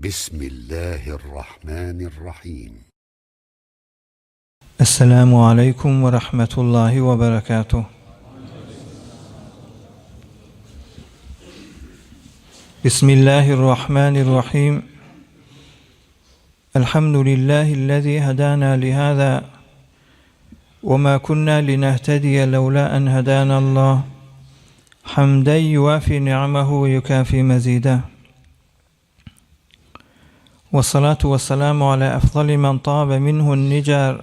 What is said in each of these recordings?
Bismillahirrahmanirrahim. Esselamu aleýkum we rahmetullahi we berekatuh. Bismillahirrahmanirrahim. Elhamdülillahi'llezî hedâna lihâzâ ve mâ kunnâ linehtediye levlâ en hedânallâh. Hamden yuwâfî ni'amehu ve yukâfî mezîdeh. Vessalatu vesselamu alâ efdali men tâbe minhu'n nicar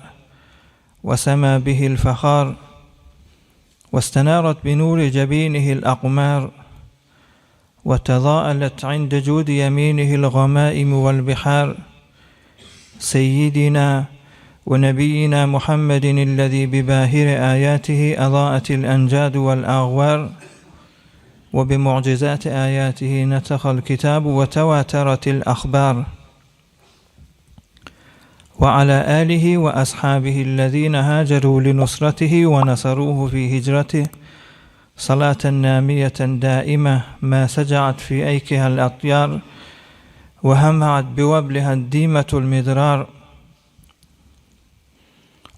ve semâ bihi'l fehâr ve istenâret bi nûri cebînihi'l aqmâr ve tezâelet inde cûdi yemînihi'l gamâimu ve'l bihâr seyyidinâ ve nebiyyinâ Muhammedinillezî bi bâhiri âyâtihi ezâetil encâdu ve'l âgvâr ve bi mu'cizâti âyâtihi netehal kitâbu ve tevâteretil ahbâr ve alâ âlihi ve ashabihillezîne hâcerû li nusretihi ve nesarûhu fî hicretih salâten nâmiyeten dâime mâ secaat fî eykihel atyâr ve hem'at bi vebliha'd dîmetul midrâr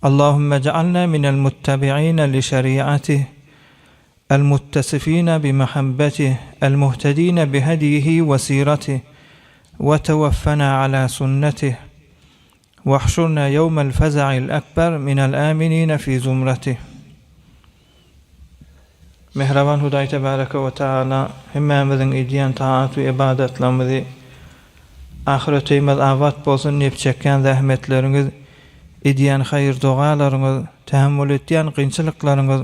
Allahümme ec'alna minel muttebi'ine li şeriatih el muttesifine bi mehabbetih el muhtedine bi hediyihi ve siretih ve tevaffena ala sünnetih vehşurna yevmel feza'il ekber minel aminine fi zumretih Mähriban Hudaý Tebareke we Teala hemmämiziň edýän taat we ybadatlarymyzy ahyretimiz abat bolsun diýip çekýän zähmetleriňiz, edýän haýyr-dogalaryňyz, tähemmül etýän kynçylyklaryňyz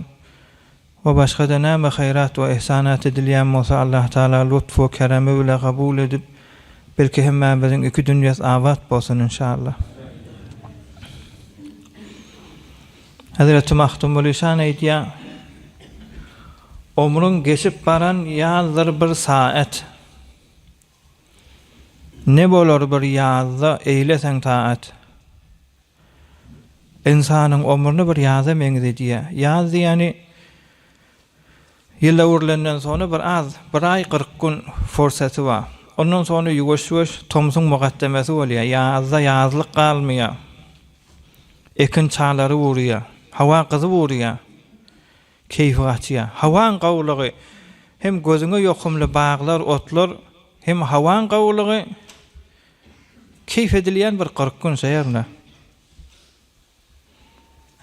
we başga-da näme haýrat we ihsanat edilýän bolsa Allah Taala lutf we keremi bile kabul edip belki hemmämiziň iki dünýesi abat bolsun inşallah. Hezreti Magtymguly şan aýdýar, Ömrüň geçip baran ýazdyr bir saat. Ne bolar bir ýazda eýleseň taat. Ynsanyň ömrüni bir ýaza meňzedýär. Ýaz diýeni ýyl öwrülenden soňra bir az, bir aý 40 gün fursaty bar. Ondan soňra ýuwaş-ýuwaş tomsuň mugaddemesi bolýar. Ýazda ýazlyk galmaýar. Ekin çalary urýar. Howa gyzyp urýar. Keýpi gaçýar. Howaň gowulygy hem gözüňe ýokumly baglar, otlar, hem howaň gowulygy keýp edilýän bir 40 gün şeýerine.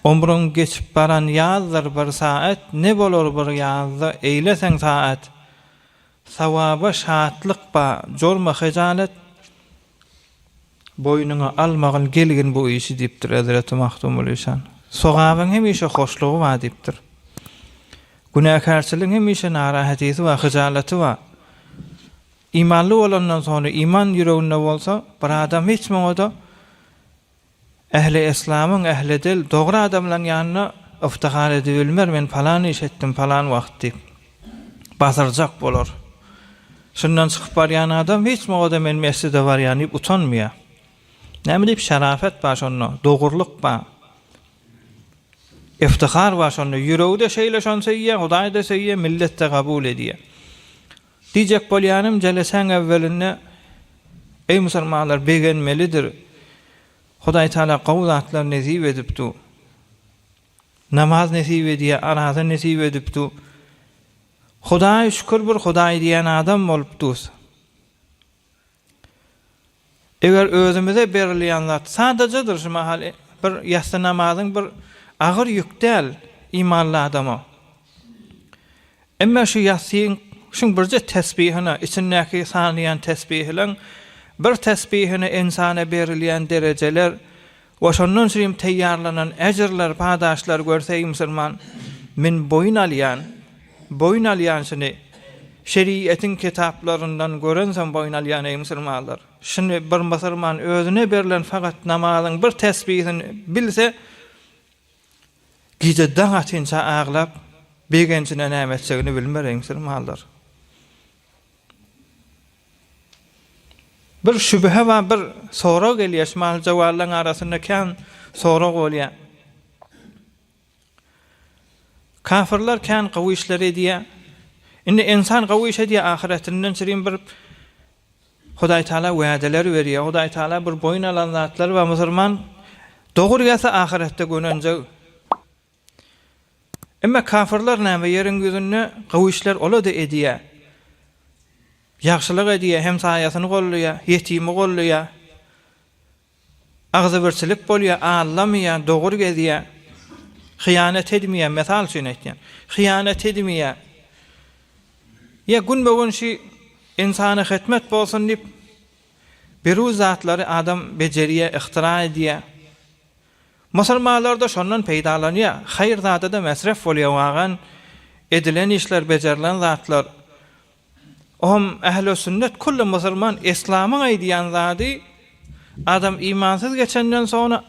Ömrüň geçip baran ýazdyr bir saat, ne bolar bir ýazda eýleseň taat. Sawaba şatlyk ba, jorma hyjalat. Boýnuňa almagyn gelgin bu işi diýipdir Hezreti Magtymguly şan. Sogabyň hemişe hoşlugy bar diýipdir. Günäkärçiligiň hemişe narahatysy bar, hyjalaty bar. Imanly bolandan soňra iman ýüreginde bolsa, bir adam hiç muňa-da Ähli eslamyň, ähli dil, dogry adamlaň ýanynda yftihar edibilmer, men palan iş etdim palan wagt diýip. Basyrjak bolar. Şundan çykyp barýan adam hiç muňa-da men mesjide barýan diýip utanmaýar. Näme diýip şerafet bar şonda, dogrulyk bar. Iftihar bar şonda, ýüregi-de şeýle şony söýýär, Hudaý-da söýýär, millet-de kabul edýär. Diýjek bolýanym jelesäň äwwelinde eý musulmanlar begenmelidir. Hudaý Taala gowy zatlar nesip edipdu. Namaz nesip edýär, araza nesip edipdu. Hudaýa şükür bir Hudaý diýen adam bolupdus. Eger özümize berilýän zat sadajadyr şu mahal bir ýassy namazyň bir agyr ýük däl imanly adama. Emma şu ýassyň şuň birje tesbihine içindäki sanaýan tesbihileň bir tesbihine ynsana berilýän derejeler we şondan şirim teýýarlanan ejirler padaşlar görse eý musulman men boýun alýan boýun alýan şuny şeriýetiň kitaplaryndan görensoň boýun alýan eý musulmanlar şuny bir musulman özüne berlen fakat namazyň bir tesbihini bilse gije daň atynça aglap begenjine näme etjegini bilmer eý musulmanlar. Bir şübhe bar, bir sorag gelýär, şu mal-jowallaryň arasynda kän sorag bolýar. Kafirler kän gowy işler edýär. Indi ynsan gowy iş edýär, ahyretinden çirim bir Hudaý Taala wädeler berýär. Hudaý Taala bir boýun alan zatlary bar. Musulman dogry gelse ahyretde gönenjek. Emma kafyrlar näme ýeriň ýüzünde gowy işler ola-da edýär. Ýagşylyk edýär, hemsaýasyny goldaýar, ýetimi goldaýar. Agzybirçilik bolýar, aldamaýar, dogry gezýär. Hyýanat edmeýär, mysal üçin aýtýan. Hyýanat edmeýär. Ýa günbe-gün şu ynsana hytmet bolsun diýip, biruz zatlary adam bejerýär, yhtyra edýär. Musulmanlar-da şondan peýdalanýar. Haýyr zada-da mesref bolýar wagan edilen işler, bejerilen zatlar. Ohm ähli sünnet kulli musulman islamyň aýdýan zady adam imansyz geçenden soňra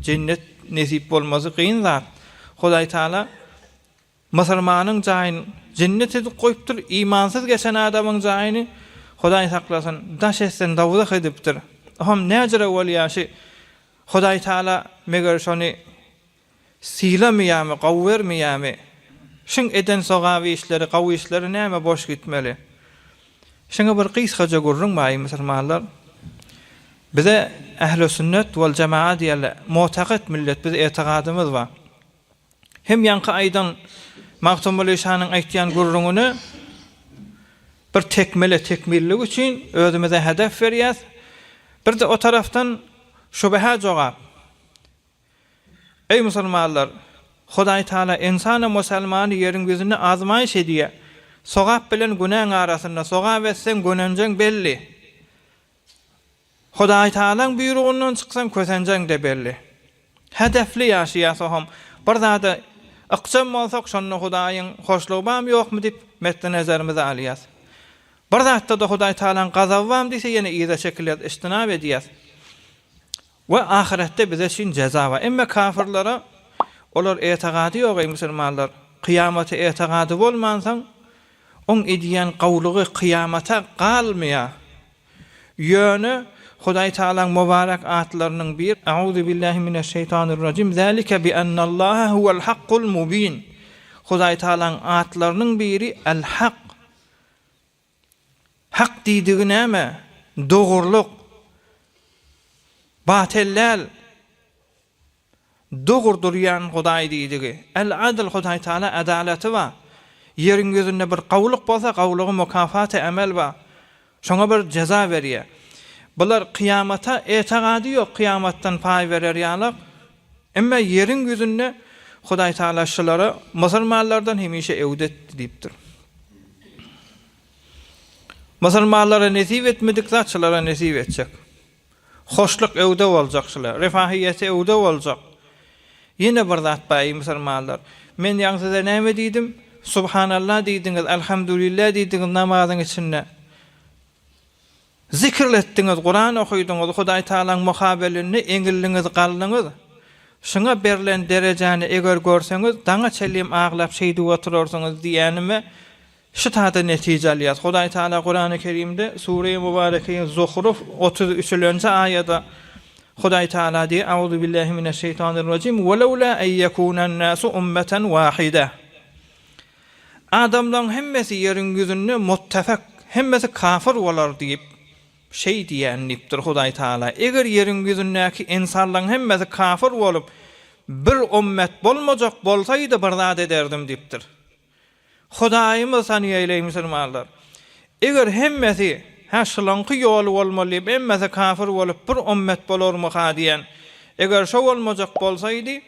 jennet nesip bolmasy kyn zat. Hudaý Taala musulmanyň jaýyny jennet edip goýupdyr, imansyz geçen adamyň jaýyny Hudaý saklasyn daş etsin dowzah edipdir. Ohm näjire bolýar şi Hudaý Taala meger şony Sylamaýarmy, gowy bermeýärmi? Şuň eden sogap işleri, gowy işleri näme boş gitmeli? Şuňa bir gysgaja gürrüň baý musulmanlar. Bize ähli sünnet wal jamaa diýerler. Mutakyt millet biz etigadymyz bar. Hem ýaňky aýdan Magtymguly şanyň aýtýan gürrüňine bir tekmele tekmillik üçin özümize hedef berýäs. Bir-de o tarafdan şübhä jogap. Eý musulmanlar! Hudaý Taala ynsana musalmany ýeriň ýüzünde azmaýyş edýär. Sogap bilen günäň arasynda sogap etseň gönenjeň belli. Hudaý Taalaň buýrugyndan çyksaň kösenjeň-de belli. Hedefli ýaşaýas oham bir zada ykjam bolsak şonda Hudaýyň hoşlugy barmy ýokmy diýip metdi nezerimize alýas. Bir zatda-da Hudaý Taalaň gazaby barmy diýse ýene yza çekilýäs içtinap edýäs. We ahyretde bize üçin jeza bar. Emme kafyrlara olar etagady ýok eý musulmanlar. Kyýamata etagady bolmansoň oň edýän gowlugy kyýamata galmaýar. Ýöne Hudaý Tagalaň mubarek atlarynyň bir Auzu billahi mineşşeýtanirrajim zalike bi ennallaha huwel hakkul mubin Hudaý Tagalaň atlarynyň biri El Hak. Hak diýdigi näme? Dogrulyk. Batyl däl. Dogry durýan Hudaý diýdigi. El-Adl Hudaý Taala adalaty bar. Ýeriň ýüzünde bir gowulyk bolsa, gowulygyň mukafaty emel bar. Şoňa bir jeza berýär. Bular kyýamata etagady ýok, kyýamatdan paý berer ýalak. Emma ýeriň ýüzünde Hudaý Taala şulara musulmanlardan hemişe öwüt etdi diýipdir. Musulmanlara nesip etmedik zat şulara nesip etjek. Hoşluk öwde boljak şular. Refahiýeti öwde boljak. Ýene bir zat bar eý musulmanlar. Men ýaňy size näme diýdim? Subhanallah diýdiňiz, Alhamdulillah diýdiňiz namazyň içinde. Zikr etdiňiz, Kuran okydyňyz, Hudaý Tagalaň muhabelinde eňildiňiz, galdyňyz. Şuňa berlen derejäni eger görseňiz, daňa çenlem aglap şeýdip oturarsyňyz diýýänime şu tada netije alýas. Hudaý Tagala Kurany Kerimde Sure-i Mübarekeýi Zuhruf 33-nji aýada Hudaý Tagala diýýär, Auzubillahi mineşşeýtanirrajim, Welewla en ýekunen-nasu ummeten wahide. Adamlaň hemmesi ýeriň ýüzünde muttefek, hemmesi kafir bolar diýip, şeý diýen diýipdir Hudaý Tagala. Eger ýeriň ýüzündäki ynsanlaň hemmesi kafir bolup, bir ummet bolmajak bolsaýdy bir zat ederdim diýipdir. Hudaýymyz tanyýaýleý musulmanlar. Eger hemmesi, hä şulaňky ýoly bolmaly diýip, hemmesi kafir bolup bir ummet bolarmyka diýen, eger şo bolmajak bolsaýdy,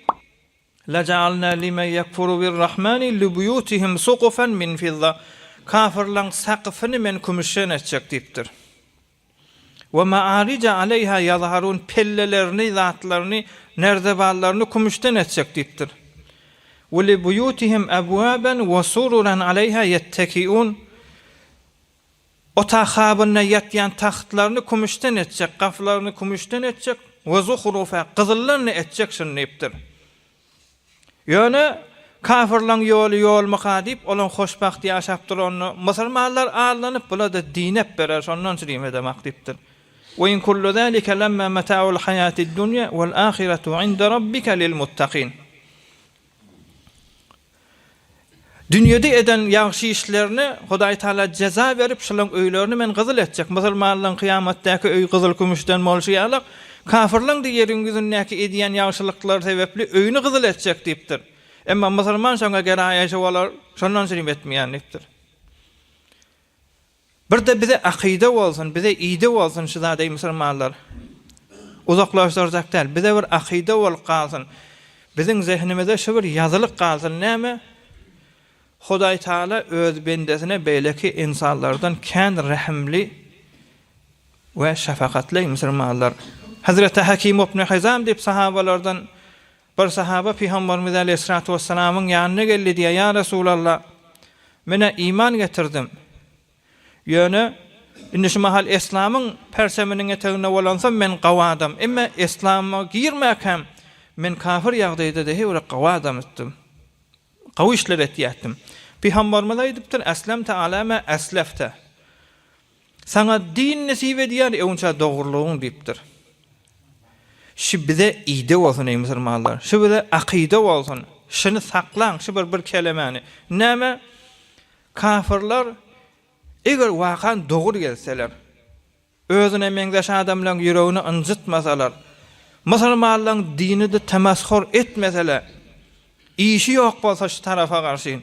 Leja'alna limen yekfuru birrahmani libuyutihim sukufen min fidda, Kafyrlaň sakyfyny men kümüşden etjek diýipdir. We ma'arija aleýha ýazharun pellelerini, zatlaryny, nerdeballaryny kümüşden etjek diýipdir. We libuyutihim ebwaben we sururan aleýha ýettekiun Otaghabynda ýatýan tagtlaryny kümüşden etjek, gapylaryny kümüşden etjek we zuhrufa, gyzyldan-da etjek şuny diýipdir. Ýöne kafyrlaň ýoly ýolmyka diýip, olaň hoşbagt ýaşap duranyna musulmanlar aldanyp, bular-da dinep berer, şondan çürim edemak diýipdir. We in kullu zalike lemma meta'ul hayatid dunýa wal ahiretu inde rabbike lil muttakin. Dünýede eden ýagşy işlerine Hudaý Taala jeza berip, şulaň öýlerini men gyzyl etjek. Musulmanlaň kyýamatdaky öýi gyzyl-kümüşden bolşy ýalak, kafyrlaň-da ýeriň ýüzündäki edýän ýagşylyklary sebäpli öýüni gyzyl etjek diýipdir. Emma musulman şoňa geraýaýşy bolar, şondan şunym etmeýän diýipdir. Birde bize akyda bolsun, bize ide bolsun şu zat eý musulmanlar. Uzaklaşdyrjak däl, bize bir akyda bolup galsyn. Biziň zehnimize şu bir ýazylyp galsyn näme? Hudaý Taala öz bendesine beýleki ynsanlardan kän rehimli we şefakatly eý musulmanlar. Hazreti Hakim ibn Hizam diýip sahabalardan Bir sahaba Pygamberimiz aleýhissalatu wessalamyň ýanyna geldi diýýär, Ýa Resulallah, men-ä iman getirdim. Ýöne, indi şu mahal Eslamyň perçeminiň eteginde bolansoň men gawy adam. Emma Eslama girmäkäm, men kafir ýagdaýda-da heý bir gawy adam etdim. Gawy işler etýärdim. Pygamberimiz aýdypdyr, Eslemte ala ma eslefte. Saňa din nesip edýär, öňçä dogrulygyň diýipdir. Şu bize ide bolsun eý musulmanlar. Şu bize akyda bolsun. Şuny saklaň, şu bir bir kelemäni. Näme? Kafirler eger wakan dogry gelseler, Özüne meňzeş adamlaň ýüregini ynjytmasalar, musulmanlaň dinide temashur etmeseler, işi ýok bolsa şu tarapa garşy,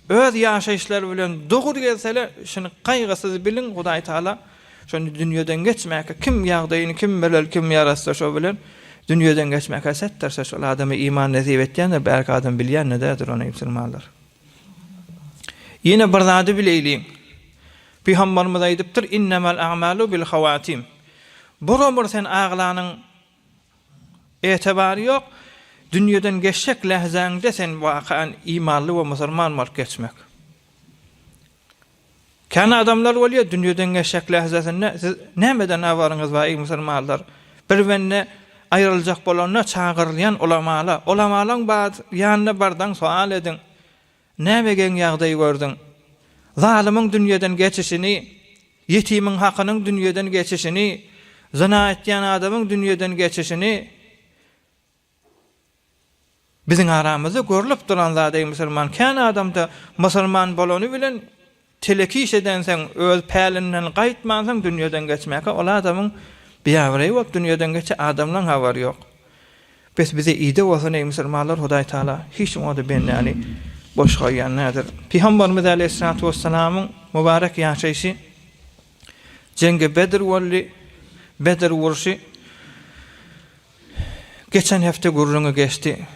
öz ýaşaýyşlary bilen dogry gelseler, şuny gaýgysyz biliň, Hudaý Tagala şony dünýeden geçmäkä kim ýagdaýyny kim biler, kim ýaratsa şo bilen dünýeden geçmäkä setdirse şol adama iman nesip etýändir, bärki adam bilýän-de däldir ony musulmanlar. Ýene bir zady bileýliň. Pygamberimiz aýdypdyr, Innemel a'malu bil hawatim. Bir ömür sen aglanyň etibary ýok, dünýeden geçjek lähzäňde sen wakan imanly we musulman bolup geçmek. Kän adamlar bolýar, dünýeden geçjek lähzesinde siz nämeden habaryňyz bar eý musulmanlar? Bir bende aýryljak bolanda çagyrylýan ulamala, ulamalaň bar ýanyna bardaň soal ediň. Näme geň ýagdaý gördüň? Zalymyň dünýeden geçişini, ýetimiň hakynyň dünýeden geçişini, zyna etýän adamyň dünýeden geçişini biziň aramyzda görlüp duran zat eý musulman. Kän adamda musulman bolany bilen teleki iş edenseň, öz pälinden gaýtmansoň dünýeden geçmäkä ol adamyň biabraý bolup dünýeden geçýär, adamlaň habary ýok. Bes bize ideg bolsun eý musulmanlar Hudaý Taala hiç wagtda bendäni boş goýýan däldir. Pygamberimiz aleýhissalatu wessalamyň mübarek ýaşaýşy Jeňgi Bedr boldy. Bedr urşy geçen hepde gürrüňi geçdi.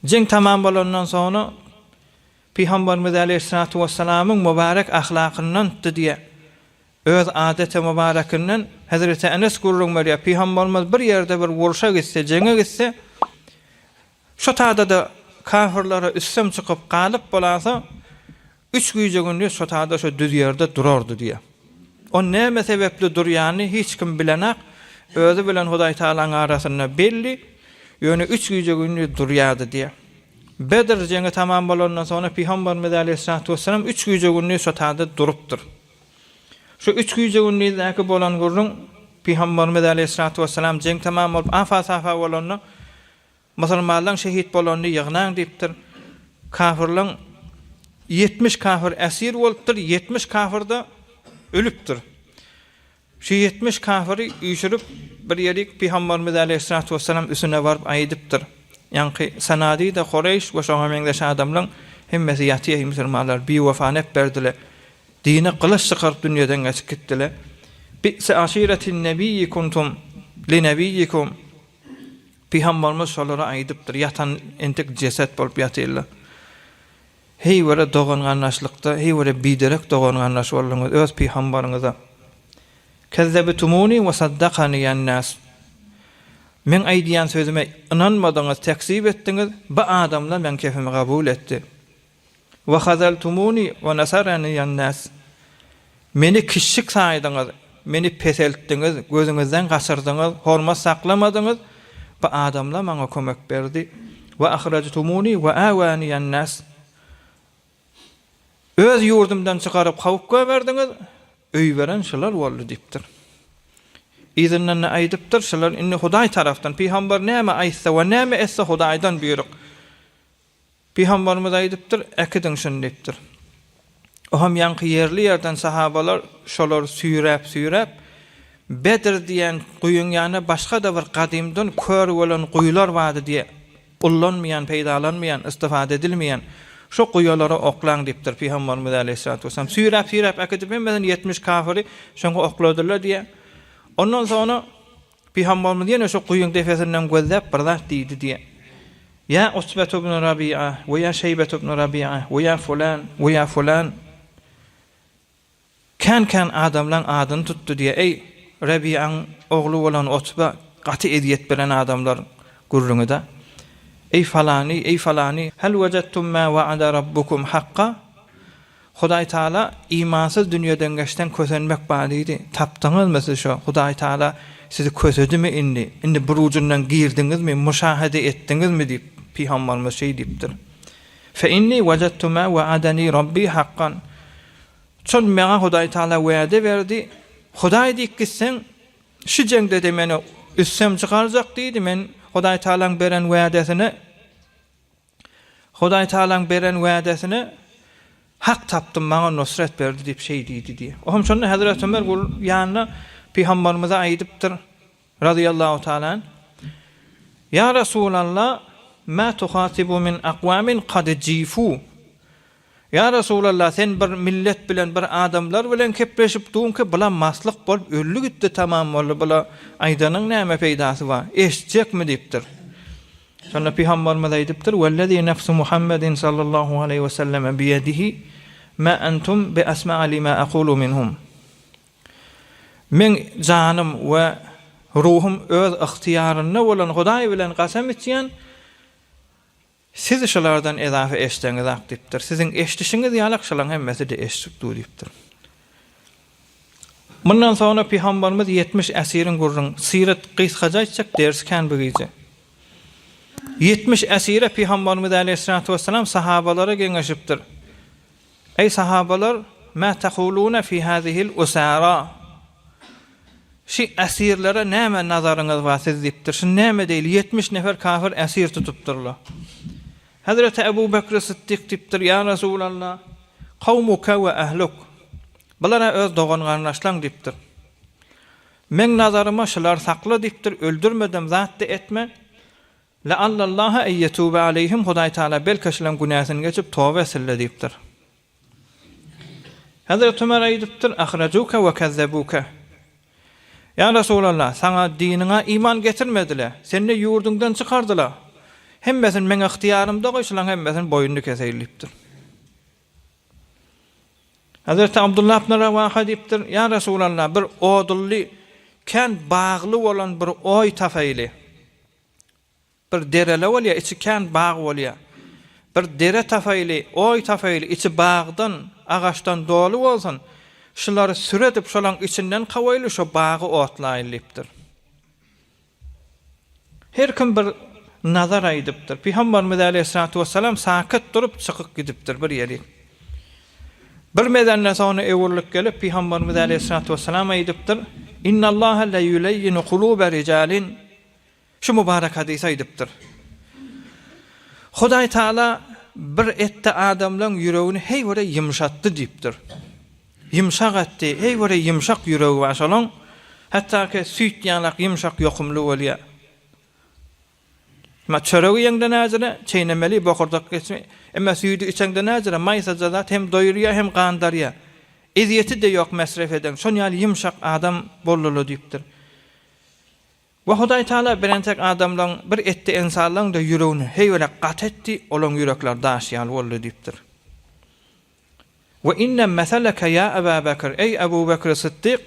Jeň tamam bolandan soňra Pygamberimiz aleýhissalatu wessalamyň mübarek ahlakyndandy diýe Öz adeti mübärekinden Hezreti Enes gürrüň berýär, Pygamberimiz bir ýerde bir urşa gitse, jeňe gitse, şo tada-da kafirlere üstem çykyp galyp bolasa, üç gije-gündiz şo tada şo düz ýerde durardy diýýär. O näme sebäpli durýanyny hiç kim bilenak, özi bilen Hudaý Tagalaň arasynda belli, ýöne üç gije-gündiz durýardy diýýär. Bedr jeňi tamam bolandan soňra Pygamberimiz aleýhissalatu wessalam üç gije-gündiz şo tada durupdyr. Şu üç gije-gündizdäki bolan gürrüň Pygamberimiz aleýhissalatu wessalam jeň tamam bolup afa-safa bolanda musulmanlaryň şehit bolanyny ýygnaň diýipdir. Kafirleň 70 kafir esir bolupdyr, 70 kafir-de ölüpdir. Şu 70 kafiri üýşürip bir ýerik Pygamberimiz aleýhissalatu wessalam üstüne baryp aýdypdyr. Ýaňky Sanadida Koreýş we şoňa meňzeş adamlaryň hemmesi ýatyr musulmanlar biwefa nep berdiler. Dine gylyç çykaryp dünýeden geçip gitdiler. Bi'se aşiretin nebiyyi kuntum li nebiyyikum. Pygamberimiz şolara aýdypdyr, ýatan entek jeset bolup ýatyrlar. Heý were dogan-garyndaşlykda, heý were biderek dogan-garyndaş bolduňyz öz pygambaryňyza. Kezzebtumuni we saddakaniýen-nas. Meň aýdýan sözüme ynanmadyňyz, tekzip etdiňiz, bu adamlar meň kefimi kabul etdi. We hazaltumuni we nasaraniýen-nas. Meni kiçjik saýdyňyz, meni peseltdiňiz, gözüňizden gaçyrdyňyz, hormat saklamadyňyz, bu adamlar maňa kömek berdi. We ahrajtumuni we awaniýen-nas. Öz ýurdumdan çykaryp kowup goýberdiňiz, öý beren şular boldy diýipdir. Yzyndan-da aýdypdyr, şular indi Hudaý tarapdan, pygamber näme aýtsa we näme etse Hudaýdan buýruk. Pygamberimiz aýdypdyr, Äkidiň şuny diýipdir. Ohem ýaňky ýerli-ýerden sahabalar şolary süýräp-süýräp, Bedr diýen guýyň ýanynda başga-da bir gadymdan kör bolan guýular bardy diýe, ullanmaýan, peýdalanmaýan, istifade edilmeýän şo guýulara oklaň diýipdir Pygamberimiz aleýhissalatu wessalam. Süýräp-süýräp äkidip hemmesini 70 kafyry şoňa okladylar diýe. Ondan soňra Pygamberimiz ýene şo guýyň depesinden gözläp bir zat diýdi diýe. Ýa Utbet ibn Rabi'a we ýa Şeýbet ibn Rabi'a we ýa fulan we ýa fulan kän-kän adamlaň adyny tutdy diýe. Eý, Rabi'aň ogly bolan Utba gaty ezýet beren adamlar gürrüňi-dä. Eý falany, eý falany, hel wejedtum ma wa'ada rabbukum hakka? Hudaý Taala imansyz dünýeden geçseň kösenmek bar diýdi. Tapdyňyzmy siz şo? Hudaý Taala sizi kösedimi indi? Indi bir ujundan girdiňizmi, muşahede etdiňizmi diýip, Pygambarymyz şeý diýipdir. Fe inni wejadtu ma wa'adani Rabbi hakkan. Şol maňa Hudaý Taala wade berdi. Hudaý diýip gitseň, şu jeňde-de meni üstem çykarjak diýdi. Men Hudaý Taalaň beren wadesine Hudaý Tagalaň beren wädesine Hak tapdym, maňa nusret berdi diýip şeý diýdi diýýär. Ohm şonda Hezreti Ömer gul ýanyna Pygambarymyza aýdypdyr, razyýallahu taala anh, Ýa Resulallah, ma tuhatibu min akwamin kad jifu. Ýa Resulallah, sen bir millet bilen, bir adamlar bilen kepleşip duňki, bula maslyk bolup öldi gitdi, tamam boldy, bula aýdanyň näme peýdasy bar, eşitjekmi diýipdir. Şonda Pygamberimiz aýdypdyr, Wellezî nefsu Muhammedin sallallahu aleýhi we selleme biýedihi, ma entum bi esma'a lima aqulu minhum. Meň janym we ruhum öz ygtyýarynda bolan Hudaý bilen kasam içýän, Siz şulardan ezafa eşdeňizak diýipdir. Siziň eşdişiňiz ýalak şulaň hemmesi-de eşdip dur diýipdir. Mundan soňra Pygamberimiz 70 esiriň gürrüň, syrat gysgaça aýtjak, ders kän bu gije. 70 esire Pygamberimiz aleýhissalatu wessalam sahabalara geňeşipdir. Eý sahabalar, mä tekulune fi hazihil usara? Şi esirlere näme nazaryňyz bar siz diýipdir. Şuny näme diýeli, 70 nefer kafir esir tutupdyrlar. Hezreti Ebu Bekri Sytdyk diýipdir, Ýa Resulallah, kawmuke we ehluk. Bular-a öz dogan-garyndaşlaň diýipdir. Meň nazaryma şulary sakla diýipdir, öldürmedem zat-da etme. Leallallaha en ýetube aleýhim, Hudaý Tagala belki şulaň günäsini geçip toba etsinler diýipdir. Hezreti Ömer aýdypdyr, Ahrajuke we kezzebuke. Ýa Resulallah, saňa diniňe iman getirmediler, seni ýurduňdan çykardylar. Hemmesini meň ygtyýarymda goý, şulaň hemmesini boýnuny keseýin diýipdir. Hezreti Abdullah ibn Rawaha diýipdir, Ýa Resulallah, bir odunly, kän bagly bolan bir oý tapaýly. Bir derele bolýar, içi kän bag bolýar. Bir dere tapaýly, oý tapaýly, içi bagdan, agaçdan doly bolsun. Şulary süredip, şolaň içinden kowaýly, şo bagy otlaýly diýipdir. Her kim bir nazar aýdypdyr. Pygamberimiz aleýhissalatu wessalam sakyt durup çykyp gidipdir bir ýerik. Bir mezenden soňra öwrülip gelip Pygamberimiz aleýhissalatu wessalam aýdypdyr, Innallaha le ýuleýýinu kulube rijalin Şu mübarek hadysy aýdypdyr. Hudaý Taala bir etdi adamlaň ýüregini heý bir ýumşatdy diýipdir. Ýumşak etdi, heý bir ýumşak ýüregi bar şolaň. Hatda ki süýt ýalak ýumşak ýokumly bolýar. Emma çöregi iýeňde näjire, çeýnemeli, bokurdak geçme. Emma süýdi içeňde näjire, maýsaja zat hem doýurýar, hem gandarýar. Ezýeti-de ýok mesref edeň. Şon ýaly ýumşak adam boldular diýipdir. We Hudaý Taala birentek adamlaň bir etdi ensanlaň-da ýüregini heýwere gaty etdi, olaň ýürekleri daş ýaly boldy diýipdir. We inne meseleke ýa Eba Bekr, eý Ebu Bekri Sytdyk,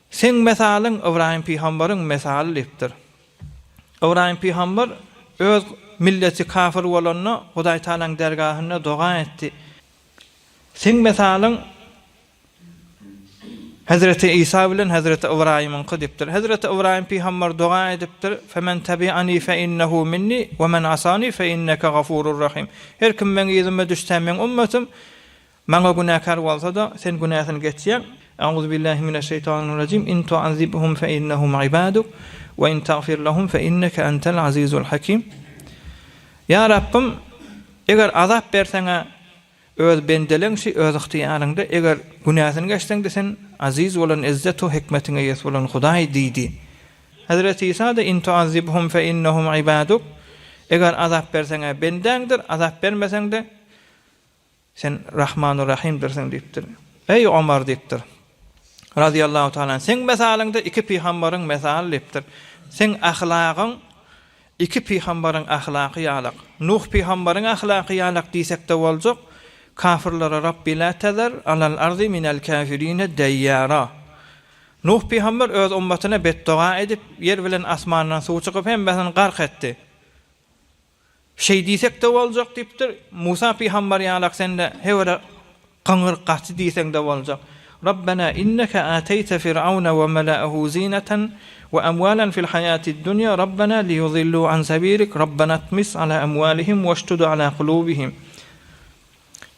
seň mesalyň Ybraýym pygambaryň mesaly diýipdir. Ybraýym pygambar öz milleti kafir bolanda Hudaý Taalaň dergahynda doga etdi. Seň mesalyň Hezreti Isa bilen Hezreti Ybraýymyňky diýipdir. Hezreti Ybraýym pygamber doga edipdir, Femen tebi'ani fe innehu minni we men asani fe inneke gafurur rahim. Her kim meň yzyma düşse meň ummatym, maňa günäkär bolsa-da, sen günäsini geçýäň. Auzubillahi mineşşeýtanirrajim. In tuazibhum fe innehum ibaduk we in tagfir lehum fe inneke entel azizul hakim. Ýa Rabbym! Eger azap berseň-ä, Öz bendeleň şi öz ygtyýaryňda, eger günäsini geçseň-de sen aziz bolan izzetu hikmetiň eýesi bolan Hudaý diýdi. Hezreti Isa-da in tuazzibhum fe innehum ibaduk, eger azap berseň-ä bendäňdir, azap bermeseň-de sen Rahmanu Rahimdirsiň diýipdir. Eý Omar diýipdir. Razyýallahu taala anh, seň mesalyňda iki pygambaryň mesaly diýipdir. Seň ahlagyň Iki pygambaryň ahlaky ýalak. Nuh pygambaryň ahlaky ýalak diýsekde boljak, kafirlere Rabbi la tezer alal ardy minel kafirine deýýara. Nuh pygamber öz ummatyna betdoga edip, ýer bilen asmandan suw çykyp hemmesini gark etdi. Şeý diýsekde boljak diýipdir, Musa pygamber ýalak sende hewere Gyňyr gaty diýseň-de boljak. Rabbena inneke ateýte fir'auna we mela'ehu zineten we amwalan fil haýatid dunýa Rabbena liyuzillu an sebilik Rabbena tmis ala amwalihim weşdud ala kulubihim.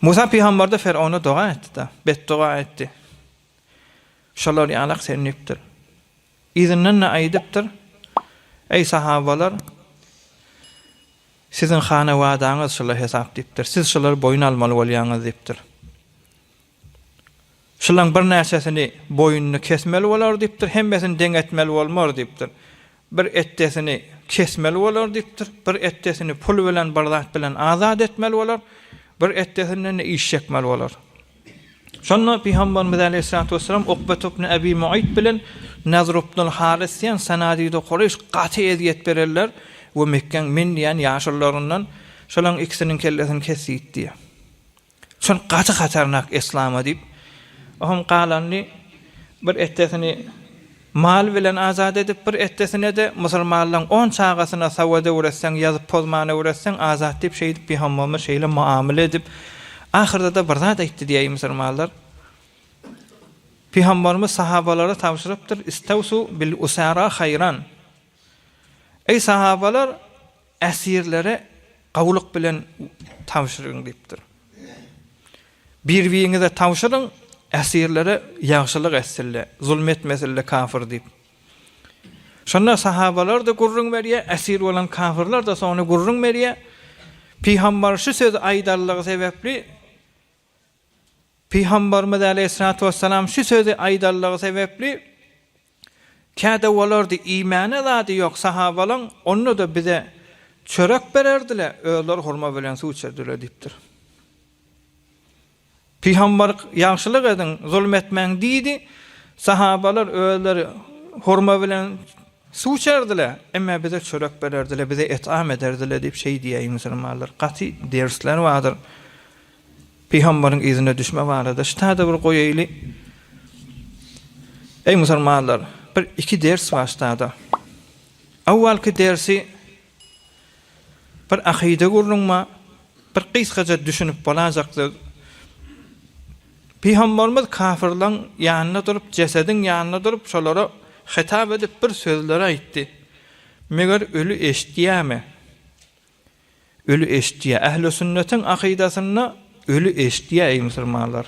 Musa pygamber-de Fer'auna doga etdi-de, betdoga etdi. Şolar ýalak sen diýipdir. Yzyndan-da aýdypdyr, Eý sahabalar! Siziň hanawadaňyz şular hesap diýipdir. Siz şulary boýun almaly bolýaňyz diýipdir. Şulaň birnäçesini boýnuny kesmeli bolar diýipdir, hemmesini deň etmeli bolmar diýipdir. Bir etdesini kesmeli bolar diýipdir, bir etdesini pul bilen bir zat bilen azat etmeli bolar, bir etdesinden-de iş çekmeli bolar. Şonda Pygamberimiz aleýhissalatu wessalam Ukbet ibn Ebi Muaýt bilen Nazr ibnul Haris diýen Sanadide Kureýş gaty ezýet bererler we Mekgäň men diýen ýaşulularyndan şolaň ikisiniň kellesini kes diýdi diýýär. Şol gaty hatarnak Yslama diýip, ohm galanyny bir etdesini Mal bilen azat edip bir etdesine-de musulmanlaň on çagasyna sawat öwretseň, ýazyp pozmany öwretseň azat diýip şeýdip pygamberimiz şeýle muamele edip ahyrda-da bir zat aýtdy diýäý musulmanlar. Pygamberimiz sahabalara tabşyrypdyr, Istawsu bil usara haýran. Eý sahabalar Äsirlere gowulyk bilen tabşyryň diýipdir. Bir-biriňize tabşyryň, äsirlere ýagşylyk etsinle, zulum etmesinle kafir diýip. Şonda sahabalar-da gürrüň berýär, äsir bolan kafirler-de soňra gürrüň berýär. Pygambar şu sözi aýdanlygy sebäpli Pygambarymyz aleýhissalatu wessalam şu sözi aýdanlygy sebäpli Käde bolardy iýmäne zady ýok sahabalaň, onda-da bize çörek bererdiler, özleri hurma bilen suw içerdiler diýipdir. Pygamber ýagşylyk ediň, zulum etmäň diýdi. Sahabalar özleri hurma bilen suw içerdiler, emma bize çörek bererdiler, bize etam ederdiler diýip şeý diýýär musulmanlar. Gaty dersler bardyr. Pygambaryň yzyna düşme barada ştada bir goýaýly. Eý musulmanlar, bir iki ders bar ştada. Awwalky dersi bir akyda gürrüň bar, bir gysgaja düşünip bolajak söz. Pygambarymyz kafirlaň ýanynda durup, jesediň ýanynda durup, şolara hitap edip bir sözleri aýtdy. Meger öli eşitýärmi? Öli eşitýär. Ähli sünnetiň akydasynda öli eşitýär eý musulmanlar.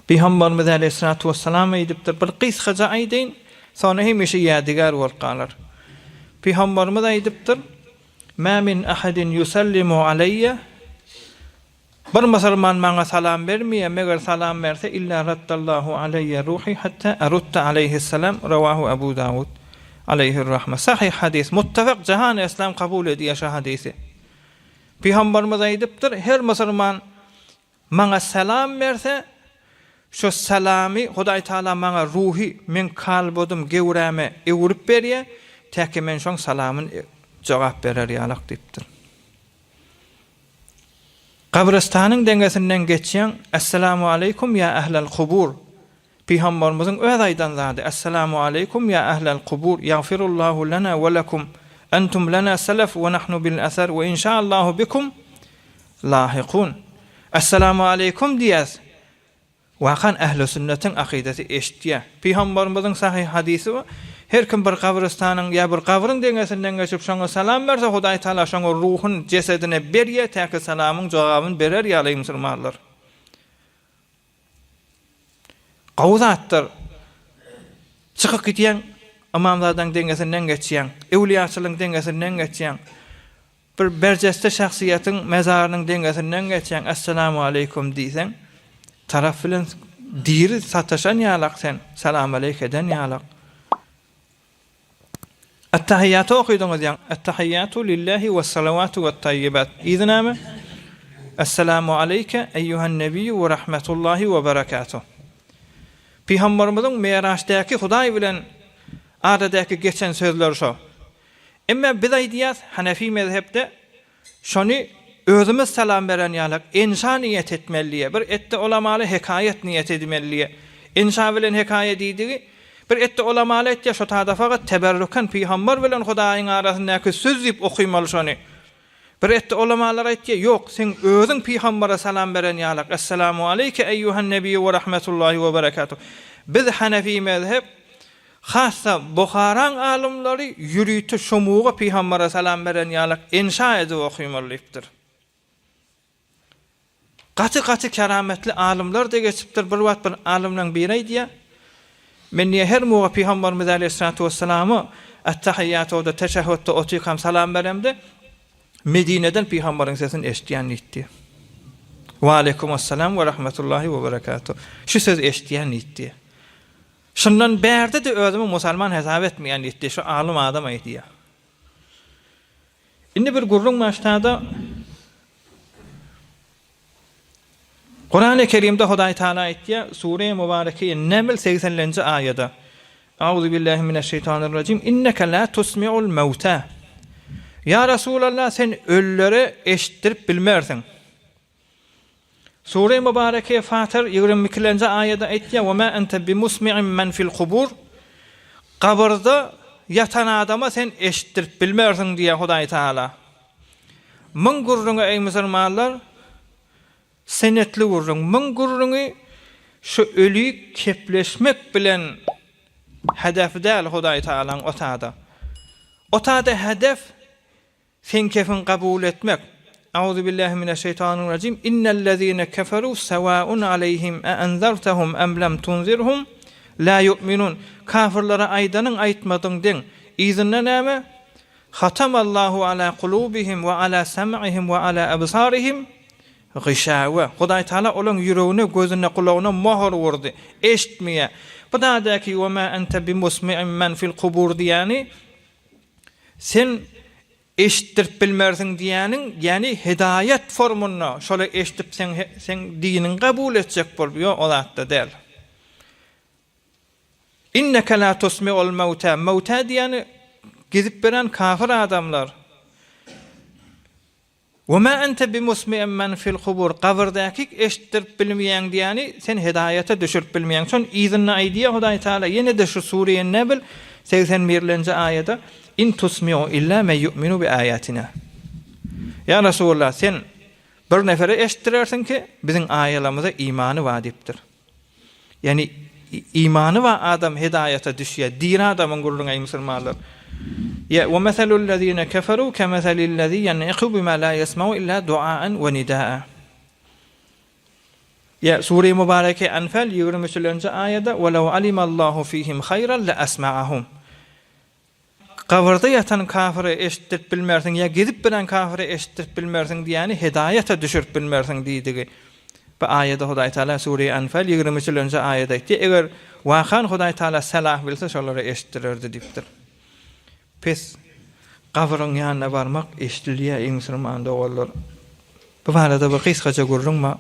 Pygamberimiz aleýhissalatu wessalam aýdypdyr, bir gysgaja aýdaýyn, soňra hemişe ýadygär bolup galar. Pygamberimiz aýdypdyr, Mä min ahadin yusallimu aleýýe Bir musulman maňa salam bermeýär, meger salam berse, illa raddallahu aleýýe ruhi hatta arudda aleýhissalam, rawahu Abu Dawud, aleýhir-rahme. Sahyh hadys, muttafak, jahany yslam kabul edýär şu hadysy. Pygamberimiz aýdypdyr, her musulman maňa salam berse, şo salamy Hudaý Taala maňa ruhy, meň kalbodym, gewräme öwrüp berýär, täki men şoň salamyny jogap berer ýalak diýipdir. Gabrystanyň deňesinden geçýäň, Esselamu aleýkum ýa ählel kubur. Pygamberimiziň öz aýdan zady, Esselamu aleýkum ýa ählel kubur, ýagfirullahu lena we lekum, entum lena selef we nahnu bil eser we inşaallahu bikum lahikun. Esselamu aleýkum diýýäs. Wakan ähli sünnetiň akydasy eşitýär. Pygambarymyzyň sahyh hadysy bar, Her kim bir gabrystanyň ýa bir gabryň deňesinden geçip şoňa salam berse Hudaý Taala şoňa ruhun jesedine berýär täki salamyň jogabyny berer ýaly musulmanlar. Gowy zatdyr. Çykyp gidýäň ymamzadaň deňesinden geçýäň, öwlüýaçylyň deňesinden geçýäň. Bir berjeste şahsyýetiň mezarynyň deňesinden geçýäň, Essalamu aleýkum diýseň, tarap bilen diri sataşan ýalak sen, salam-aleýk eden ýalak. Attahiýýaty okydyňyz ýaň, Attahiýýatu lillahi wes-salawatu wet-taýýibat. Yzy näme? Essalamu aleýke eýýuhan nebiýu we rahmetullahi we berekatuh. Pygamberimiziň Miraçdaky Hudaý bilen aradäki geçen sözleri şo. Emma biz aýdýas, Hanefi mezhepde şony özümiz salam beren ýalak enşa niýet etmeli diýýär. Bir etde olamaly hekaýat niýet edmeli diýýär. Enşa bilen hekaýa diýdigi, bir etde olamaly aýtýar, şo tada fakat teberrukan pygamber bilen Hudaýyň arasyndaky söz diýip okymaly şony. Bir etde olamalar aýtýar, ýok, seň özüň pygambere salam beren ýalak, Essalamu aleýke eýýuhan nebiýu we rahmetullahi we berekatuh. Biz Hanefi mezhep, Hassa Buharaň alymlary ýörite şomuga pygambere salam beren ýalak enşa edip okymaly diýipdir. Gaty gaty kerametli alymlar-da geçipdir. Bir wagt bir alymlaň biri aýdýar, Men diýýär, her muga pygamberimiz aleýhissalatu wessalama Attahiýýatoda, teşehhütde otyrkam salam beremde, Medineden pygamberiň sesini eşidýän diýipdir. Waleýkumessalam we rahmetullahi we berekatuh. Şu sözi eşidýän diýipdir. Şundan bärde-de özümi musalman hesap etmeýän diýipdi, şu alym adam aýdýar. Indi bir gürrüň başlada Kurany Kerimde Hudaý Taala aýtýar, Sure-i Mübareke Neml 80-nji aýada. Auzu billahi mineşşeýtanirrajim. Inneke la tusmi'ul mewta. Ýa Resulallah sen ölülere eşitdirip bilmersiň. Sure-i Mübareke Fatyr 22-nji aýada aýtýar, Ve ma ente bimusmi'in men fil kubur. Gabyrda ýatan adama sen eşitdirip bilmersiň diýýär Hudaý Taala. Muň gürrüňi eý musulmanlar senetli gürrüň. Muň gürrüňi şu öli kepleşmek bilen hedefi däl Hudaý Taalaň o tada. O tada hedef Seň kefiň kabul etmek. Auzubillahi mineşşeýtanirrajim. Innellezine keferu sewaun aleýhim e enzertehum em lem tunzirhum la yu'minun. Kafirlere aýdanyň aýtmadyň deň. Yzynda näme? Hatamallahu ala kulubihim we ala sem'ihim we ala ebsarihim gişawe. Hudaý Taala olaň ýüregine, gözüne, gulagyna mohur urdy. Eşitmeýär. Bu dadaky we ma ente bimusmi'in men fil kubur diýýäni Sen eşitdirip bilmersiň diýýäniň, ýäni hidaýat formunda şoly eşidip seň seň diniňi kabul etjek bolup, ýok o zatda däl. Inneke la tusmi'ul mewtä, mewtä diýýäni gezip beren kafir adamlar. We ma ente bimusmi'in men fil kubur, gabyrdaky eşitdirip bilmeýäň diýýäni sen hidaýata düşürip bilmeýäň. Şon yzynda aýdýar Hudaý Taala ýene-de şu Sure-i Nebl 81-lenji aýada, In tusmi'u illa men yu'minu bi aýatina. Ýa Resulallah sen bir nefere eşitdirersiň ki, biziň aýalarymyza imany bar diýipdir. Ýagny imany bar adam hidaýata düşýär. Diri adamyň gürrüňi eý musulmanlar. Ýa we meselul-lezine keferu kemeselil-lezi ýen'iku bima la ýesmau illa duaen we nidaa. Ýa Sure-i Mübareke Enfal 23-nji aýada we lew alimallahu fihim haýran le asma'ahum. Gabyrda ýatan kafyra eşitdirip bilmersiň ýa gezip bilen kafyra eşitdirip bilmersiň diýýäni hidaýata düşürip bilmersiň diýdigi. Bu aýada Hudaý Taala Sure-i Enfal 23-nji aýada aýtdy, eger wakan Hudaý Taala salah bilse şolara eşitdirerdi diýipdir. Pes gabyryň ýanyna barmak eşidilýär eý musulman doganlar. Bu barada bir gysgaça gürrüň bar.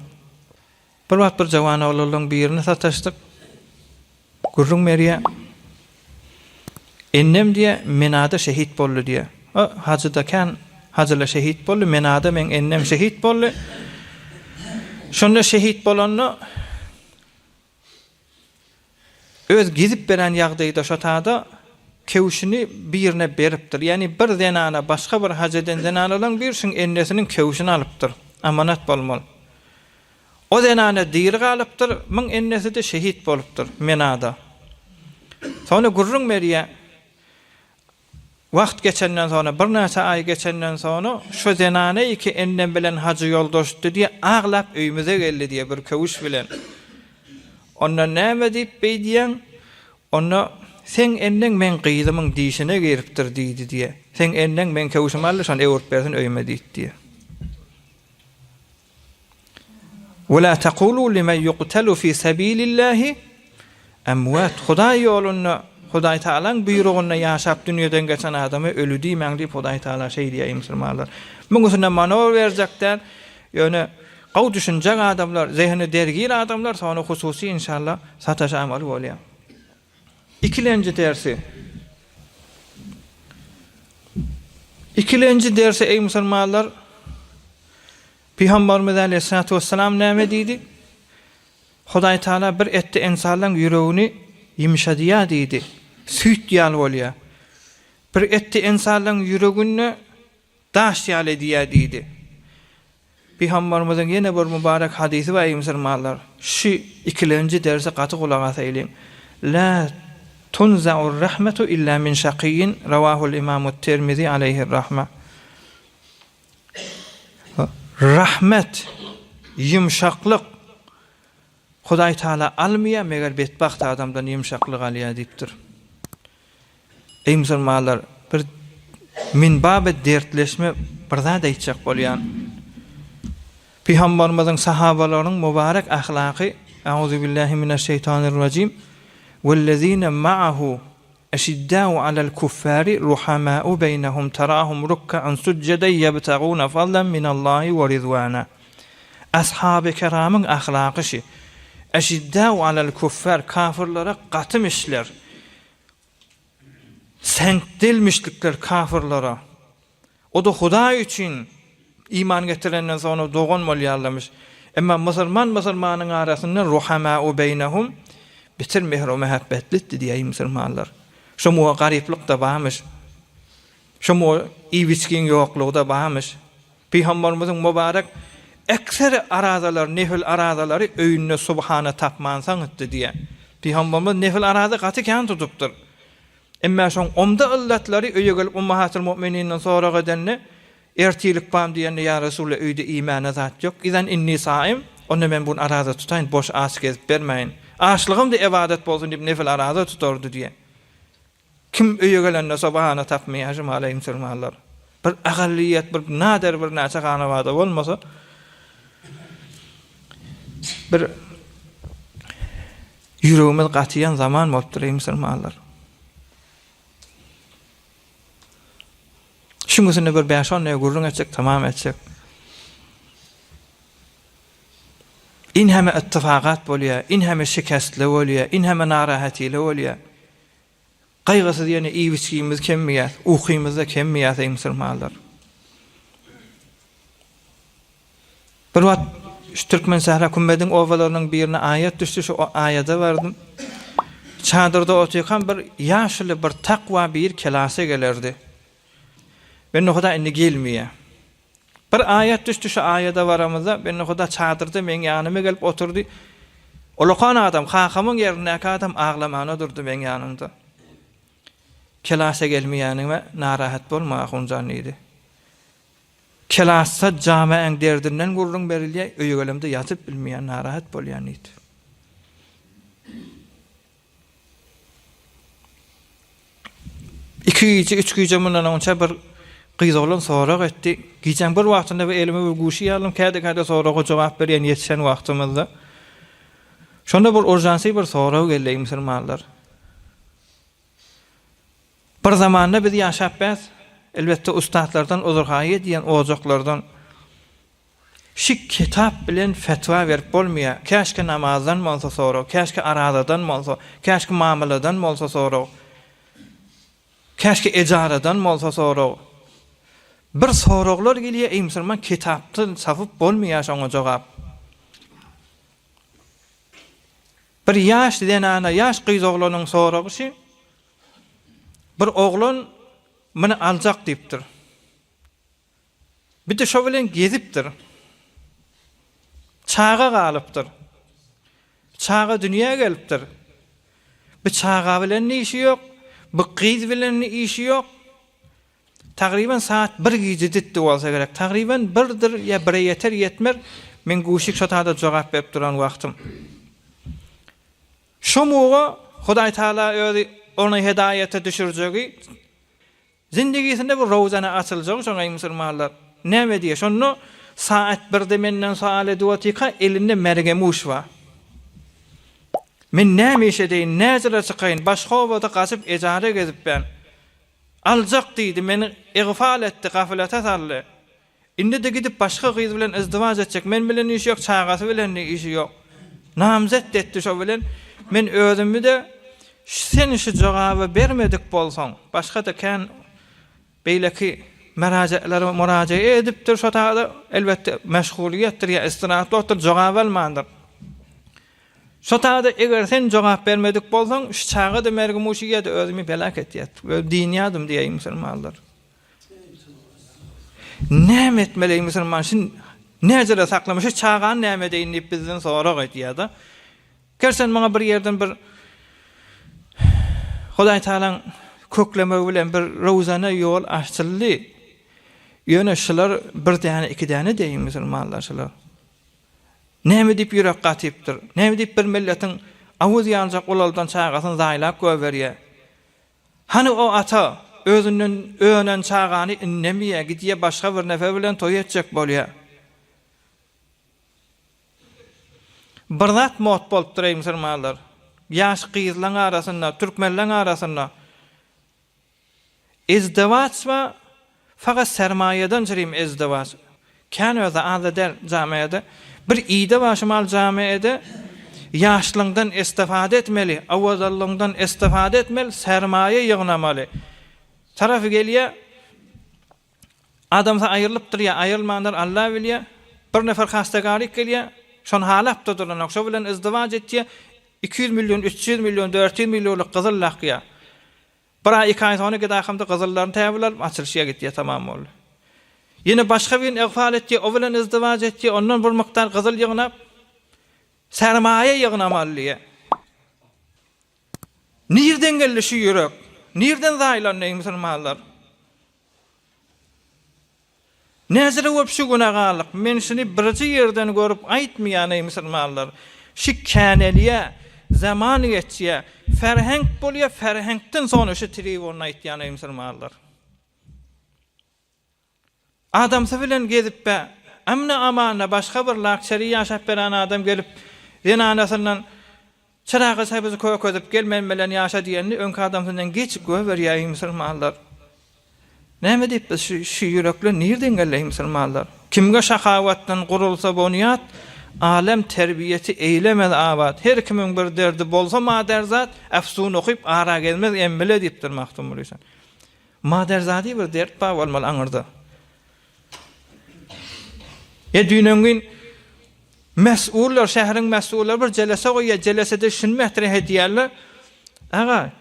Bir wagt bir jawan oglanlaryň birine sataşdyk. Gürrüň berýär. Ennem diýýär, Menada şehit boldy diýýär. O hajyda kän hajylar şehit boldy, Menada meň ennem şehit boldy. Şonda şehit bolanda öz gezip beren ýagdaýda şo tada kewşini birine beripdir. Ýagny bir zenana başga bir haj eden zenanalaryň bir şuň ennesiniň kewşini alypdyr. Amanat bolmaly. O zenana diri galypdyr, myň enneside şehit bolupdyr, Menada. Soňra gürrüň berýär, Wagt geçenden soňra, birnäçe aý geçenden soňra, şo zenana iki ennem bilen hajy ýoldaşdy diýýär, aglap öýümize geldi diýýär bir köwüş bilen. Onda näme diýip beý diýýäň? Onda. Seň enneň meň gyzymyň dişine giripdir diýdi diýýär. Seň enneň meň köwşümi aldy, şony öwürip bersin öýüme diýdi diýýär. Ve la taqulu limen yuqtalu fi sabilillahi emwat. Hudaý ýolunda, Hudaý Tagalaň buýrugynda ýaşap dünýeden geçen adama öli diýmäň diýip Hudaý Tagala şeý diýýär eý musulmanlar. Muň üstünde manowr berjek däl. Ýöne gowy düşünjek adamlar, zehini dergir adamlar soňra hususy inşallah sataşamaly bolýar. Ikilenji dersi. Ikilenji dersi eý musulmanlar Pygamberimiz aleyhissalatu vesselam näme diýdi? Hudaý Taala bir etdi ynsanlaň ýüregini ýumşadýar diýdi. Süýt ýaly bolýar. Bir etdi ynsanlaň ýüregini daş ýaly edýär diýdi. Pygamberimiziň ýene bir mübarek hadysy bar eý musulmanlar. Şu ikilenji derse gaty gulak asaýlyň. La tunza'ur rahmetu illa min şakiyyin rawahul imamut Tirmizi aleyhir rahme. Rahmet, ýumşaklyk Hudaý Taala almaýar, meger betbagt adamdan ýumşaklyk alýar diýipdir. Eý musulmanlar, bir min baby dertleşme bir zat aýtjak bolýan. Pygamberimiziň sahabalarynyň mübarek ahlaky, Auzubillahi mineşşeýtanirrajim, Wellezine ma'ahu Eşiddâ'u alel kuffâri ruhamâ'u beýnehum terâhum ruk'an succeden ýebtegûne fadlen minallâhi we rizwâna. Ashaby keramyň ahlaky şi. Eşiddâ'u alel kuffâr kafirlere gatymişler. Seňkdilmişlikler kafirlere. O-da Hudaý üçin iman getirenden soňra dogan bolýarlarmyş. Emma musulman musulmanyň arasynda ruhamâ'u beýnehum beter mähir-u-mähebbetlidir diýýär musulmanlar. Şo muňa garyplyk-da barmyş. Şo muňa iýip-içgiň ýoklugy-da barmyş. Pygamberimiziň mübarek ekseri arazalary, nefil arazalary öýünde subhana tapmansaňytdy diýýär. Pygamberimiz nefil araza gaty kän tutupdyr. Emmä şoň omda yllatlary öýe gelip Ummahatyl Mu'mininden sorag edende, Ertirlik bam diýende, Ýa Resulallah öýde iýmäne zat ýok, Izan inni saim, onda men bu gün araza tutaýyn, boş aç gezip bermäýin. Açlygym-da ybadat bolsun diýip nefil araza tutardy diýýär. Kim öýe gelende şo bahana tapmaýar şumalaý musulmanlar. Bir agallyýet, bir nader bir näçe hanabada bolmasa bir Ýüregimiz gatyýan zaman bolupdyr eý musulmanlar. Şuň üstünde bir bäş-on degä gürrüň etjek, tamam etjek. Inheme ittifakat bolýar, inheme şikestli bolýar, inheme narahatile bolýar. Gaýgysyz ýene iýip-içgimiz kemmeýär, ukymyz-da kemmeýär eý musulmanlar. Bir wagt şu Türkmensähra kümmediň obalarynyň birine aýat düşdi, şu aýada bardym. Çadyrda otyrkam bir ýaşuly bir takwa bir kelasa gelerdi. Bende Huda indi gelmeýär. Bir aýat düşdi, şu aýada baramyzda Bende Huda çadyrda meň ýanyma gelip oturdy. Ulakan adam, kakamyň ýerindäki adam aglamana durdy meň ýanymda. Kelasa gelmeýänime narahat bolma, ahunjan diýdi. Kelasda jamäň derdinden gürrüň berilýär, öýe gelemde ýatyp bilmeýän, narahat bolýan diýdi. Iki gije, üç gije mundan öňçe bir gyz oglan sorag etdi. Gijäň bir wagtynda bir elime bir guşy aldym, käde-käde soraga jogap berýän ýetişen wagtymyzda. Şonda bir urjansy bir sorag geldi, eý musulmanlar. Bir zamanda biz ýaşap bäs, elbetde ussatlardan uzur-haýy edýän ojaklardan şi kitap bilen fetwa berip bolmaýar. Käşki namazdan bolsa sorag, käşki arazadan bolsa, käşki mamyladan bolsa sorag, käşki ejaradan bolsa sorag. Bir soraglar gelýär, eý musulman kitapdan tapyp bolmaýar şoňa jogap. Bir ýaş zenana, ýaş gyz oglanyň soragy şi, Bir oglan muny aljak diýipdir. Bir-de şo bilen gezipdir. Çaga galypdyr. Çaga dünýä gelipdir. Bu çaga bilen işi ýok, bu gyz bilen işi ýok. Tagryban saat bir gije ditdi bolsa gerek. Tagryban birdir ýa bire ýeter ýetmer, men guşik şo tada jogap berip duran wagtym. Şo muga Hudaý Taala özi. ony hedaýata düşürjegi, zindigisinde bir rowzana açyljagy şoň eý musulmanlar. Näme diýýär? Şonda saat birde menden soal edip otyrka elinde mergemuş bar. Men näme iş edeýin, näzire çykaýyn, başga obada gaçyp ejara gezipben. Aljak diýdi, meni igfal etdi, gaflete saldy. Indi-de gidip başga gyz bilen izdiwaç etjek, men bilen işi ýok, çagasy bilen-de işi ýok. Namzet etdi şo bilen. Men özümi-de sen şu jogaby bermedik bolsaň, başga-da kän beýleki merajeklere murajee edipdir şo taýda, elbetde meşgulyýetdir ýa istirahat wagtdyr, jogap almandyr. Şo taýda eger sen jogap bermedik bolsaň, şu çaga-da mergi-muşy ýa-da özümi belak etýät. Öz dynýadym diýeýin musulmanlar. Näme etmeli eý musulman, şu näjele saklama, şu çagany näme edeýin diýip bizden sorag edýär-de. Gel sen maňa bir ýerden bir Hudaý Tagalaň köklemegi bilen bir rowzana ýol açyldy. Ýöne şular bir däne, iki däne deýin musulmanlar şular. Näme diýip ýürek gatypdyr? Näme diýip bir milletiň awuz ýaljak ulaldan çagasyny zaýlap goýberýär? Hany o ata özünden önen çagany indemeýär, gidýär başga bir nefer bilen toý etjek bolýar. Bir zat mod bolupdyr eý musulmanlar. Ýaş gyzlaň arasynda, türkmenleň arasynda Izdiwaç bar, fakat sermaýadan çyrim izdiwaç. Kän özi az-da däl jamiada. Bir ide bar şumal jamiada, ýaşlygyňdan istifade etmeli, owadanlygyňdan istifade etmeli, sermaýa ýygnamaly. Tarapy gelýär, adamsy aýrylypdyr ýa aýrylmandyr Alla bilýär. Bir nefer hastagaryk gelýär, şony halap-da duranok, şo bilen izdiwaç etýär, 200 million, 300 million, 400 millionlyk gyzyl lakýar. Bir aý, iki aý soňra gedakamda gyzyllaryny täbil alyp, açylyşýa gitýär, tamam boldy. Ýene başga birini ygfal etýär, o bilen izdiwaç etýär, ondan bir mukdar gyzyl ýygnap, sermaýa ýygnamaly diýýär. Nirden geldi şu ýürek? Nirden zaýlandy eý musulmanlar? Näzire bolup şu güne galdyk. Men şuny birji ýerden görüp aýtmaýan eý musulmanlar. Şi känelýä, zaman geçýä, ferhenk bolýa, ferhenkden soňra şu tribunda aýtýan eý musulmanlar. Adamsy bilen gezip-ä, amna-amanda başga bir lakçeri ýaşap beren adam gelip zenanasyndan Çyragy säbizi kökezip gel men bilen ýaşa diýende öňki adamsyndan geçip göberýär eý musulmanlar. Näme diýip biz şu şu ýürekler nirden geldi eý musulmanlar. Kimge şahawatdan gurulsa bonýat alem terbiýeti eýlemez abat. Her kimiň bir derdi bolsa maderzat efsun okyp ara gelmez embile diýipdir Magtymguly şa. Maderzady bir dert bar bolmaly aňyrda. E düýnöňňin Mes'ullar, şäheriň mes'ullary bir jelese goýýar, jelesede şuny metreh edýärler, Aga,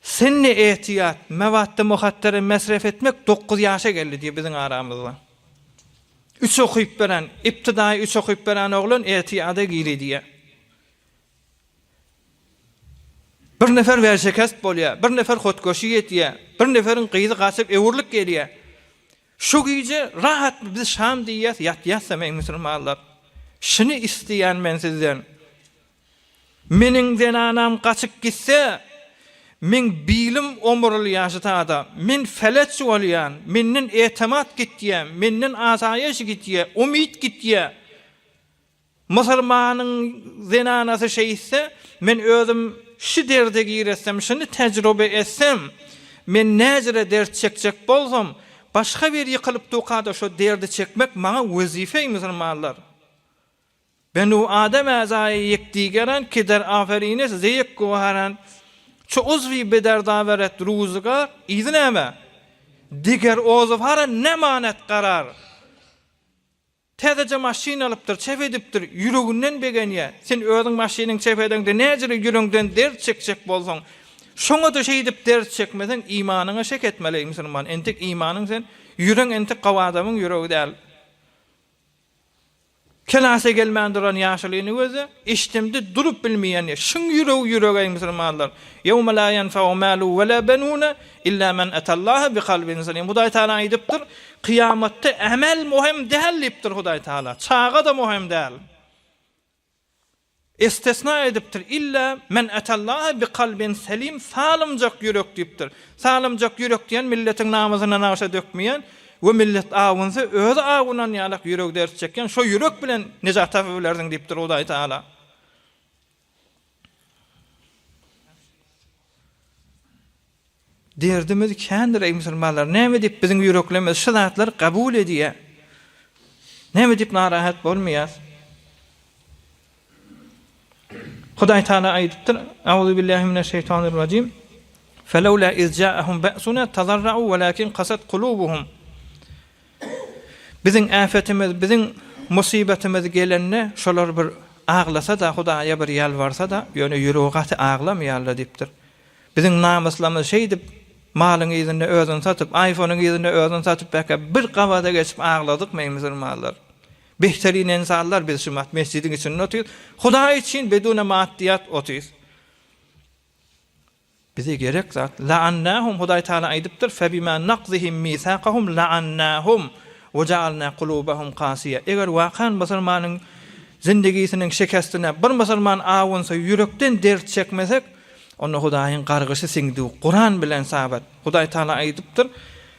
sen ne ehtiýat, mewatda muhattere mesref etmek dokuz ýaşa geldi diýýär biziň aramyzda. Üç okyp beren, ibtidaýy üç okyp beren oglan ehtiýada giri diýýär. Bir nefer werşekest bolýar, bir nefer hotgoşy ýetýär, bir neferiň gyzy gaçyp öwrülip gelýär. Şu gije rahat biz şam diýýäs ýatýasam eý musulmanlar. Şuny isleýän men sizden. Meniň zenanam gaçyp gitse, meň bilim omurylýar şu tada. Men feleç bolýan, menden etemat gitýär, menden asaýyş gitýär, umyt gitýär. Musulmanyň zenanasy şeýtse, men özüm şu derde giretsem, şuny tejrube etsem, men näjire dert çekjek bolsam, başga biri ýykylyp dukada şo derdi çekmek maňa wezife-i musulmanlar. Benu Adem äzaýy ýek digeran ki der aferines ze ýek goharan, çu uzwi be derd aweret ruzygar, yzy näme? Diger ozwhara nemanet karar. Täzeje maşyn alypdyr, çep edipdir, ýüreginden begenýär. Sen özüň maşynyň çep edeňde näjele ýüregiňden dert çekjek bolsaň, şoňa-da şeýdip dert çekmeseň, imanyňa şek etmeli, eý musulman. Entek imanyň sen, ýüregiň entek gowy adamyň ýüregi däl. Kelase gelmän duran ýaşulyny gözle, eşdemde durup bilmeýän, şuň ýüregi ýürek, eý musulmanlar. Ýewme la ýenfe'u malu we la benune illa men etallaha bi kalbin selim. Hudaý Tagala aýdypdyr, kyýamatda emel möhüm däl diýipdir Hudaý Tagala. Çaga-da möhüm däl. Istesna edipdir, Illa men atallaha bi kalbin selim, salymjak ýürek diýipdir. Salymjak ýürek diýen milletiň namysyna nagşa dökmeýän we millet awunsa özi awunan ýalak ýüregi dert çekýän şo ýürek bilen nejat tapyp bilersiň diýipdir Hudaý Tagala. Derdimiz kändir eý musulmanlar, näme diýip biziň ýüreklerimiz şu zatlary kabul edýär? Näme diýip narahat bolmaýas? Hudaý Taala aýdypdyr, Auzu billahi mineşşeýtanirrajim. Felawla iz ja'ahum ba'suna tazarra'u walakin kasat kulubuhum. Biziň äfetimiz, biziň musybatymyz gelende şolar bir aglasa-da, Hudaýa bir ýalbarsa-da, ýöne ýüregi gaty aglamaýarlar diýipdir. Biziň namyslamyz şeýdip malyň yzynda özüni satyp, iPhone-yň yzynda özüni satyp bäkä bir gabada geçip agladykmy eý musulmanlar? Behterin ensanlar biz şu wagt mesjidiň içinde otyrys. Hudaý üçin bedune maddiýat otyrys. Bize gerek zat la'annahum Hudaý Taala aýdypdyr febima nakzihim misakahum la'annahum we ja'alna kulubahum kasiýa Eger wakan musulmanyň zindigisiniň şikestine bir musulman awunsa ýürekden dert çekmesek Onda Hudaýyň gargyşy siňdi, Kuran bilen sabat. Hudaý Taala aýdypdyr,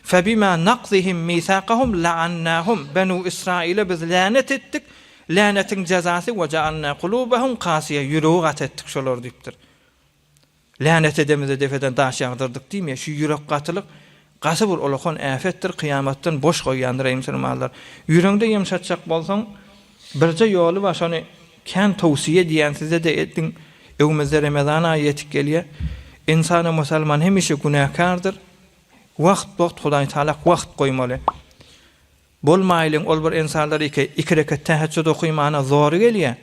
Febima nakzihim misakahum la'annahum, Benu Israile biz länet etdik, länetiň jezasy we ja'alna kulubahum kasiýe, ýüregi gaty etdik şolary diýipdir. Länet edemizde depeden daş ýagdyrdyk diýmeýär. Şu ýürek gatylyk gaty bir ulakan äfetdir, kyýamatdan boş goýýandyr eý musulmanlar. Ýüregiňde ýumşatjak bolsaň, Birje ýoly bar şony kän towsiýe edýän sizede ediň öňümizde remezan aýy ýetip gelýä ynsana musalman hemişe günäkärdir wagt wagt hudaý taala wagt goýmaly bolmaýlyň ol bir ynsanlar ike iki reket täheçjüd okymana zory gelýä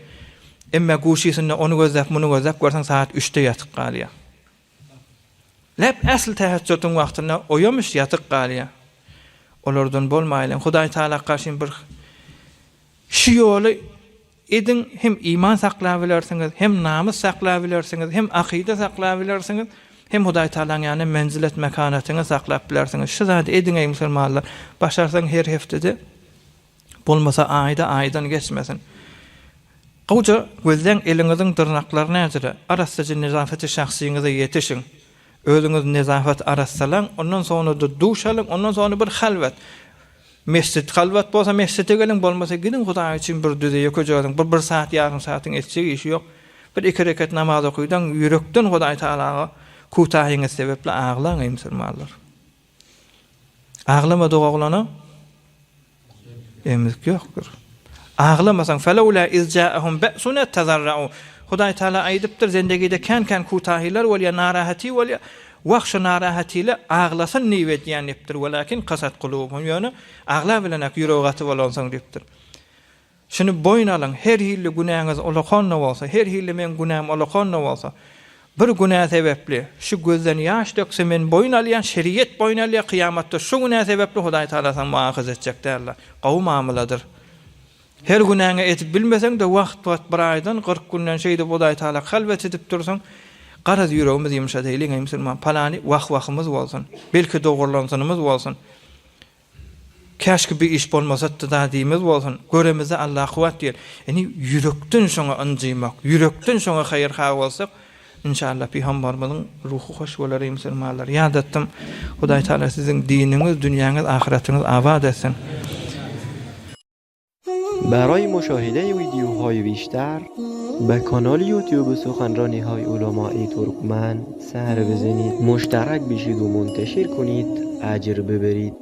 emme guşisinde ony gözläp muny gözläp görseň sagat üçde ýatyp galýa. Lep äsl täheçjüdiň wagtynda oýamyş ýatyk galýar. Olardan bolmaýlyň. Hudaý Taala garşy bir şu ýoly ediň, hem iman saklap bilersiňiz, hem namys saklap bilersiňiz, hem akyda saklap bilersiňiz, hem Hudaý Taalaň ýanynda menzilet mekanatyňyzy saklap bilersiňiz. Şu zady ediň eý musulmanlar. Başarsaň her heftede Bolmasa aýda aýdan geçmesin. Gowja gözläň eliňiziň dyrnaklary näjele, arassaja nezafeti şahsyňyza ýetişiň. Özüňiz nezafet arassalaň, ondan soňra-da duş alyň, ondan soňra bir halwat. Mesjit halwat bolsa mesjide geliň, bolmasa gidiň Hudaý üçin bir düze ýekeje özüň bir bir saat ýarym saatyň etjek işi ýok. Bir iki reket namaz okydaň ýürekden Hudaý Tagalaga kutahyňyz sebepli aglaň eý musulmanlar. Aglamadyk oglana emzik ýokdur. Aglamasaň, felewlâ iz jâehum be'suna tezarra'u. Hudaý Taala aýdypdyr, zendegide kän-kän kutahylar bolýar, narahaty bolýar. Wah, şu narahatyle aglasyn diýip edýän diýipdir. Welakin kasat kulubuhum. Ýöne aglabilenak ýüregi gaty bolansoň diýipdir. Şuny boýun alyň, her hilli günäňiz ulakan-da bolsa, her hilli meň günäm ulakan-da bolsa, bir günä sebäpli şu gözden ýaş dökse men boýun alýan, şeriýet boýun alýar, kyýamatda şu günä sebäpli Hudaý Tagala saňa muahaza etjek däldir. Gowy mamladyr. Her günäňe edip bilmeseň-de wagt-wagt bir aýdan, 40 günden şeýdip Hudaý Tagala kalbet edip dursaň, garaz ýüregimiz ýumşadaýlyň eý musulman, palany wah-wahymyz bolsun, belki dogurlansynymyz bolsun. Käşki bir iş bolmasatdy da diýmez bolsun, göremizde Alla kuwwat diýer. Indi ýürekden şoňa ynjymak, ýürekden şoňa haýyr-ha bolsak, inşallah pygambarymyzyň ruhy hoş bolar eý musulmanlar. Ýadatdym. Hudaý Taala siziň diniňiz, dünýäňiz, ahyratyňyz abat etsin. برای مشاهده ویدیوهای بیشتر به کانال یوتیوب سخنرانی های علمای ترکمن سر بزنید مشترک بشید و منتشر کنید اجر ببرید.